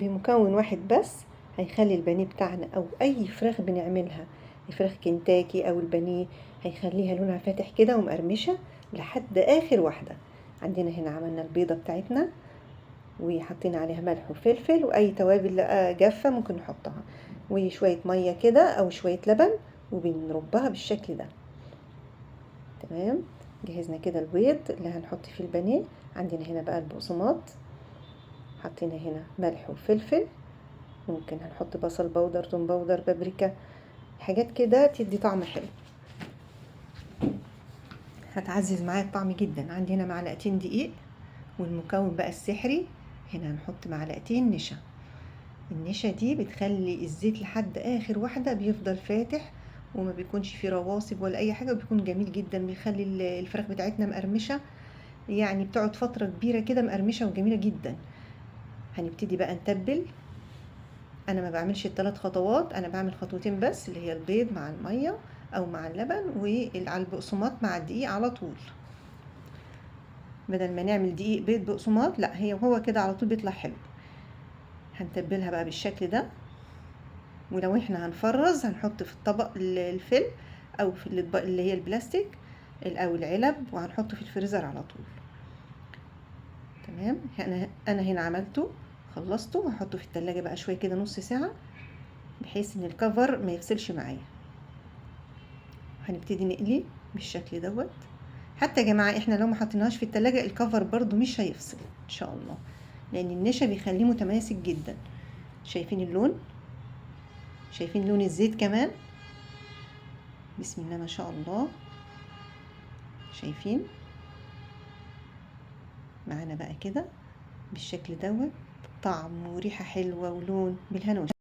بمكون واحد بس هيخلي البانيه بتاعنا او اي فراخ بنعملها، فراخ كنتاكي او البانيه، هيخليها لونها فاتح كده ومقرمشه لحد اخر واحدة. عندنا هنا عملنا البيضة بتاعتنا وحطينا عليها ملح وفلفل واي توابل جافة ممكن نحطها، وشوية مية كده او شوية لبن، وبنربها بالشكل ده. تمام، جهزنا كده البيض اللي هنحط فيه البانيه. عندنا هنا بقى البقسماط، حطينا هنا ملح وفلفل، ممكن هنحط بصل بودر، توم بودر، بابريكا، حاجات كده تدي طعم حلو، هتعزز معايا الطعم جدا. عندي هنا معلقتين دقيق، والمكون بقى السحري هنا هنحط معلقتين نشا. النشا دي بتخلي الزيت لحد اخر واحدة بيفضل فاتح وما بيكونش فيه رواسب ولا اي حاجة، وبيكون جميل جدا، بيخلي الفراخ بتاعتنا مقرمشة، يعني بتقعد فترة كبيرة كده مقرمشة وجميلة جدا. هنبتدي بقى نتبل. انا ما بعملش الثلاث خطوات، انا بعمل خطوتين بس، اللي هي البيض مع المية او مع اللبن، وعلى البقسماط مع الدقيق على طول. بدل ما نعمل دقيق بيض بقسماط، لا، هي وهو كده على طول بيطلع حلو. هنتبلها بقى بالشكل ده. ولو احنا هنفرز هنحط في الطبق الفيلم او في الاطباق اللي هي البلاستيك او العلب، وهنحطه في الفريزر على طول. تمام، انا هنا عملته خلصته، وهحطه في التلاجة بقى شوية كده نص ساعة، بحيث ان الكفر ما يفصلش معايا. هنبتدي نقلي بالشكل دوت. حتى يا جماعة احنا لو ما حطيناهاش في التلاجة الكفر برضو مش هيفصل ان شاء الله، لان النشا بيخليه متماسك جدا. شايفين اللون؟ شايفين لون الزيت كمان؟ بسم الله ما شاء الله. شايفين معانا بقى كده بالشكل دوت، طعم وريحة حلوة ولون، بالهنا والشفا.